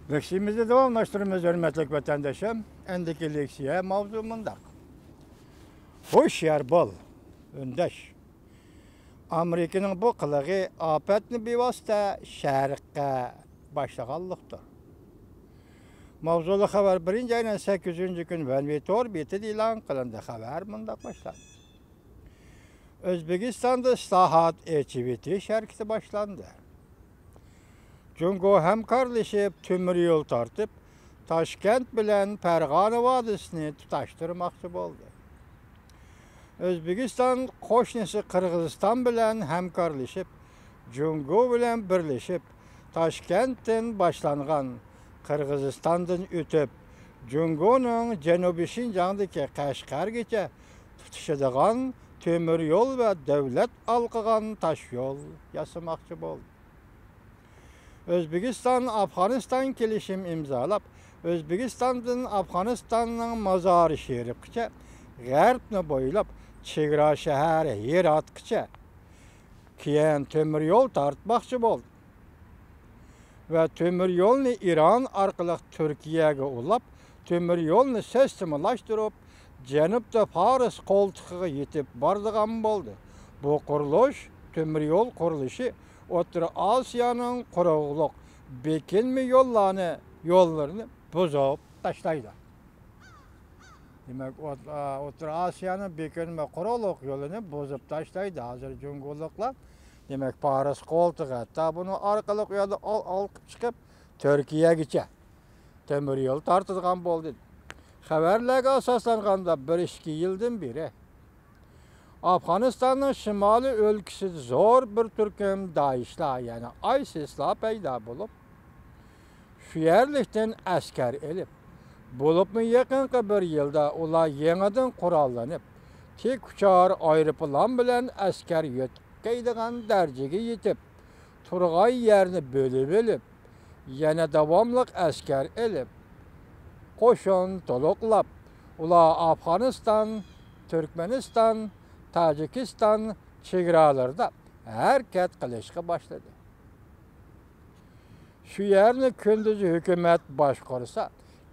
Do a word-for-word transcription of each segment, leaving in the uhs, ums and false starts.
لېكسىيىمىزنى داۋاملاشتۇرىمىز، ھۆرمەتلىك ۋەتەنداشلار. ئەندىكى لېكسىيە ماۋزۇ مۇنداق. ھوشيار بول، ئۈندەش. ئامېرىكىنىڭ بۇ قىلىقى ئاپەتنى بىۋاسىتە شەرققە باشلىغانلىقتۇر. ماۋزۇلۇق خەۋەر بىرىنچى ئاينىڭ سەككىزىنچى كۈنى ۋەنۋى تور بېتىدە ئېلان قىلىندى. خەۋەر مۇنداق باشلاندى. ئۆزبېكىستاندا ئىسلاھات، ئېچىۋېتىش ھەرىكىتى باشلاندى. جۇڭگو ھەمكارلىشىپ تۆمۈر يول تارتىپ، تاشكەنت بىلەن پەرغانە ۋادىسىنى تۇتاشتۇرماقچى بولدى. ئۆزبېكىستان قوشنىسى قىرغىزىستان بىلەن ھەمكارلىشىپ، جۇڭگو بىلەن بىرلىشىپ، تاشكەنتتىن باشلانغان، قىرغىزىستاندىن ئۆتۈپ، جۇڭگونىڭ جەنۇبىي شىنجاڭدىكى قەشقەرگىچە تۇتىشىدىغان تۆمۈر يول ۋە دۆلەت ھالقىغان تاش يول ياسىماقچى بولدى. ئۆزبېكىستان ئافغانىستان كېلىشىم ئىمزالاپ، ئۆزبېكىستاندىن ئافغانىستاننىڭ مازارى شېرىپقىچە، غەربنى بويلاپ، چېگرا شەھەر ھىراتقىچە كېيىن تۆمۈر يول تارتماقچى بولدى. ۋە تۆمۈر يولنى ئىران ئارقىلىق تۈركىيەگە ئۇلاپ، تۆمۈر يولنى سىستېمىلاشتۇرۇپ، جەنۇبتا پارس قولتۇقىغا يېتىپ بارىدىغان بولدى. بۇ قۇرۇلۇش، تۆمۈر يول قۇرۇلۇشى ئوتتۇرا ئاسىيانىڭ قۇرۇقلۇق، بېكىنمە يوللارنى، يوللىرىنى بۇزۇپ تاشلايدۇ. دېمەك، ئوت-، ئا، ئوتتۇرا ئاسىيانىڭ بېكىنمە قۇرۇقلۇق يولىنى بۇزۇپ تاشلايدۇ. ھازىر جۇڭگولۇقلار، دېمەك، پارس قولتۇقى، ھەتتا بۇنىڭ ئارقىلىق ئۇ يەردە ئال-، ئالقىپ چىقىپ، تۈركىيەگىچە تۆمۈر يول تارتىدىغان بولدى. خەۋەرلەرگە ئاساسلانغاندا، بىر ئىككى يىلدىن بېرى ئافغانىستاننىڭ شىمالىي ئۆلكىسىدە زور بىر تۈركۈم دائىشلار، يەنى ئايسىسلار پەيدا بولۇپ، شۇ يەرلىكتىن ئەسكەر ئېلىپ، بولۇپمۇ يېقىنقى بىر يىلدا ئۇلار يېڭىدىن قوراللىنىپ، تىك ئۇچار ئايروپىلان بىلەن ئەسكەر يۆتكەيدىغان دەرىجىگە يېتىپ، تۇرغان يەرنى بۆلۈۋېلىپ، يەنە داۋاملىق ئەسكەر ئېلىپ، قوشۇن تولۇقلاپ، ئۇلار ئافغانىستان، تۈركمەنىستان، تاجىكىستان چېگرالىرىدا ھەرىكەت قىلىشقا باشلىدى. شۇ يەرنى كۈندۈزى ھۆكۈمەت باشقۇرسا،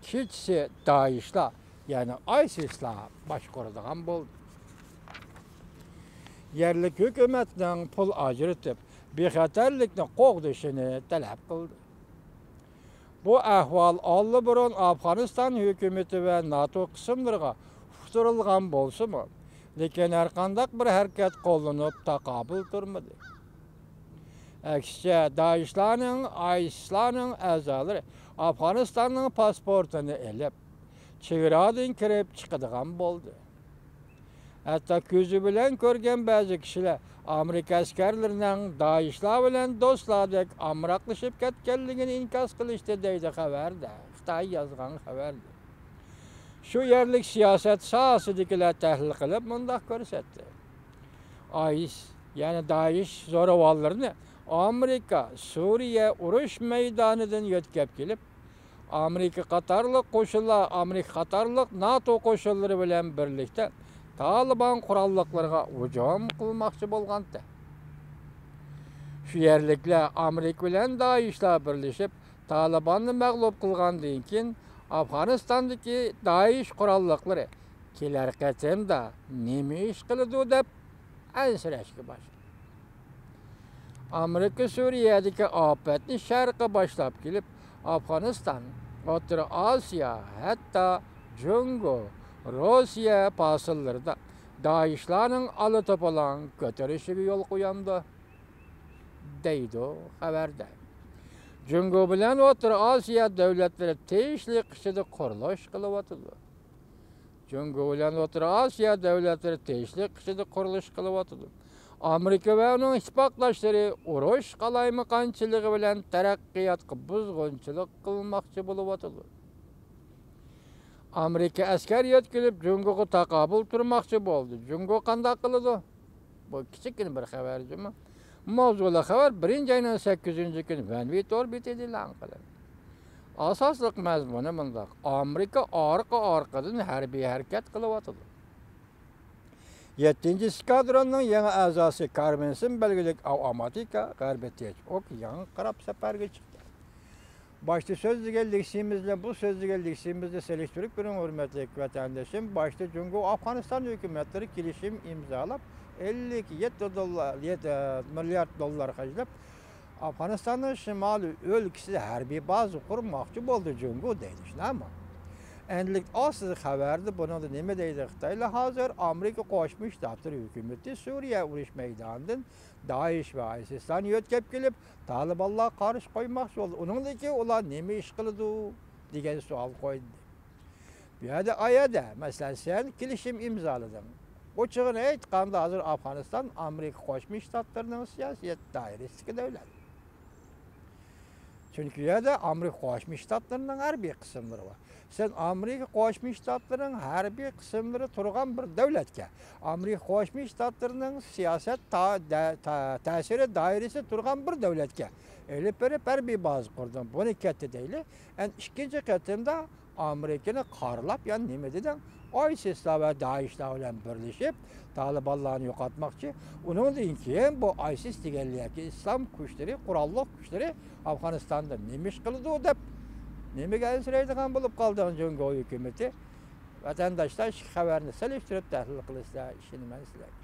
كېچىسى دائىشلار، يەنى ئايسىسلار باشقۇرىدىغان بولدى. يەرلىك ھۆكۈمەتنىڭ پۇل ئاجرىتىپ، بىخەتەرلىكنى قوغدىشىنى تەلەپ قىلدى. بۇ ئەھۋال ئاللىبۇرۇن ئافغانىستان ھۆكۈمىتى ۋە ناتو قىسىملىرىغا ئۇقتۇرۇلغان بولسىمۇ، لېكىن ھەرقانداق بىر ھەرىكەت قوللىنىپ تاقابىل تۇرمىدى. ئەكسىچە، دائىشلارنىڭ، ئايسىسلارنىڭ ئەزالىرى ئافغانىستاننىڭ پاسپورتىنى ئېلىپ، چېگرادىن كىرىپ چىقىدىغان بولدى. ھەتتا كۆزى بىلەن كۆرگەن بەزى كىشىلەر ئامېرىكا ئەسكەرلىرىنىڭ دائىشلار بىلەن دوستلاردەك ئامراقلىشىپ كەتكەنلىكىنى ئىنكاس قىلىشتى، دەيدۇ خەۋەردە. خىتاي يازغان خەۋەردە. شۇ يەرلىك سىياسەت ساھەسىدىكىلەر تەھلىل قىلىپ مۇنداق كۆرسەتتى. ئايس، يەنى دائىش زورىۋاللىرىنى ئامېرىكا سۈرىيە ئۇرۇش مەيدانىدىن يۆتكەپ كېلىپ، ئامېرىكا قاتارلىق قوشۇنلار، ئامېرىكا قاتارلىق ناتو قوشۇنلىرى بىلەن بىرلىكتە تالىبان قوراللىقلىرىغا ھۇجۇم قىلماقچى بولغانتى. شۇ يەرلىكلەر ئامېرىكا بىلەن دائىشلار بىرلىشىپ تالىباننى مەغلۇپ قىلغاندىن كېيىن، ئافغانىستاندىكى دائىش قوراللىقلىرى كېلەر قېتىمدا نېمە ئىش قىلىدۇ دەپ ئەنسىرەشكە باشلىدى. ئامېرىكا سۈرىيەدىكى ئاپەتنى شەرققە باشلاپ كېلىپ، ئافغانىستان، ئوتتۇرا ئاسىيا، ھەتتا جۇڭگو، روسىيە پاسىللىرىدا دائىشلارنىڭ ئالا توپىلاڭ كۆتۈرۈشىگە يول قويامدۇ؟ دەيدۇ خەۋەردە. جۇڭگو بىلەن ئوتتۇرا ئاسىيا دۆلەتلىرى تىنچلىق ئىچىدە قۇرۇلۇش قىلىۋاتىدۇ. جۇڭگو بىلەن ئوتتۇرا ئاسىيا دۆلەتلىرى تىنچلىق ئىچىدە قۇرۇلۇش قىلىۋاتىدۇ. ئامېرىكا ۋە ئۇنىڭ ئىتتىپاقداشلىرى ئۇرۇش قالايمىقانچىلىقى بىلەن تەرەققىياتقا بۇزغۇنچىلىق قىلماقچى بولۇۋاتىدۇ. ئامېرىكا ئەسكەر يۆتكىلىپ جۇڭگوغا تاقابىل تۇرماقچى بولدى. جۇڭگو قانداق قىلىدۇ؟ بۇ كىچىككىنە بىر خەۋەر جۇمۇ. ماۋزۇلۇق خەۋەر بىرىنچى ئاينىڭ سەككىزىنچى كۈنى ۋەنۋى تور بېتىدە ئېلان قىلىندى. ئاساسلىق مەزمۇنى مۇنداق: ئامېرىكا ئارقا-ئارقىدىن ھەربىي ھەرىكەت قىلىۋاتىدۇ. يەتتىنچى ئېسكادروننىڭ يېڭى ئەزاسى كارمېنسىن بەلگىلىك ئاۋاماتىكا غەربىي تىنچ ئوكيانغا قاراپ سەپەرگە چىقتى. باشتا سۆزلىگەن لېكسىيىمىز بىلەن بۇ سۆزلىگەن لېكسىيىمىزنى سېلىشتۇرۇپ كۆرۈڭ، ھۆرمەتلىك ۋەتەندىشىم. باشتا جۇڭگو ئافغانىستان ھۆكۈمەتلىرى كېلىشىم ئىمزالاپ، ئەللىك يەتتە دوللار، يەتتە مىليارد دوللار خەجلەپ، ئافغانىستاننىڭ شىمالىي ئۆلكىسىدە ھەربىي بازا قۇرماقچى بولدى جۇڭگو دەيدۇ، شۇنداقمۇ؟ ئەمدىلىكتە ئاز سىز خەۋەردە بۇنىڭدا نېمە دەيدۇ؟ خىتايلار ھازىر ئامېرىكا قوشما شتاتلىرى ھۆكۈمىتى سۈرىيە ئۇرۇش مەيدانىدىن دائىش ۋە ئايسىستان يۆتكەپ كېلىپ، تالىبانلارغا قارشى قويماقچى بولدى. ئۇنىڭدىن كېيىن ئۇلار نېمە ئىش قىلىدۇ؟ دېگەن سوئال قويدى. بۇ يەردە، ئايەدە، مەسىلەن، سەن كېلىشىم ئىمزالىدىڭ. ئوچۇقىنى ئېيتقاندا، ھازىر ئافغانىستان ئامېرىكا قوشما شتاتلىرىنىڭ سىياسىي دائىرىسىدىكى دۆلەت. چۈنكى ئۇ يەردە ئامېرىكا قوشما شتاتلىرىنىڭ ھەربىي قىسىملىرى بار. سەن ئامېرىكا قوشما شتاتلىرىنىڭ ھەربىي قىسىملىرى تۇرغان بىر دۆلەتكە، ئامېرىكا قوشما شتاتلىرىنىڭ سىياسەت تا-، دە-، تا-، تەسىرى دائىرىسى تۇرغان بىر دۆلەتكە ئېلىپ بېرىپ ھەربىي بازا قۇردۇڭ. بۇنى كەتتى دەيلى. ئەن ئىككىنچى قېتىمدا ئامېرىكىنى قارىلاپ، يەنى نېمە دېدىڭ؟ ئايسىسلار ۋە دائىشلار بىلەن بىرلىشىپ، تالىبانلارنى يوقاتماقچى. ئۇنىڭدىن كېيىن بۇ ئايسىس دېگەنلەر ياكى ئىسلام كۈچلىرى، قوراللىق كۈچلىرى ئافغانىستاندا نېمە ئىش قىلىدۇ دەپ، نېمىگە ئەنسىرەيدىغان بولۇپ قالدىڭ جۇڭگو ھۆكۈمىتى؟ ۋەتەنداشلار، شۇ خەۋەرنى سېلىشتۇرۇپ تەھلىل قىلىسىلەر، ئىشىنىمەن سىلەرگە.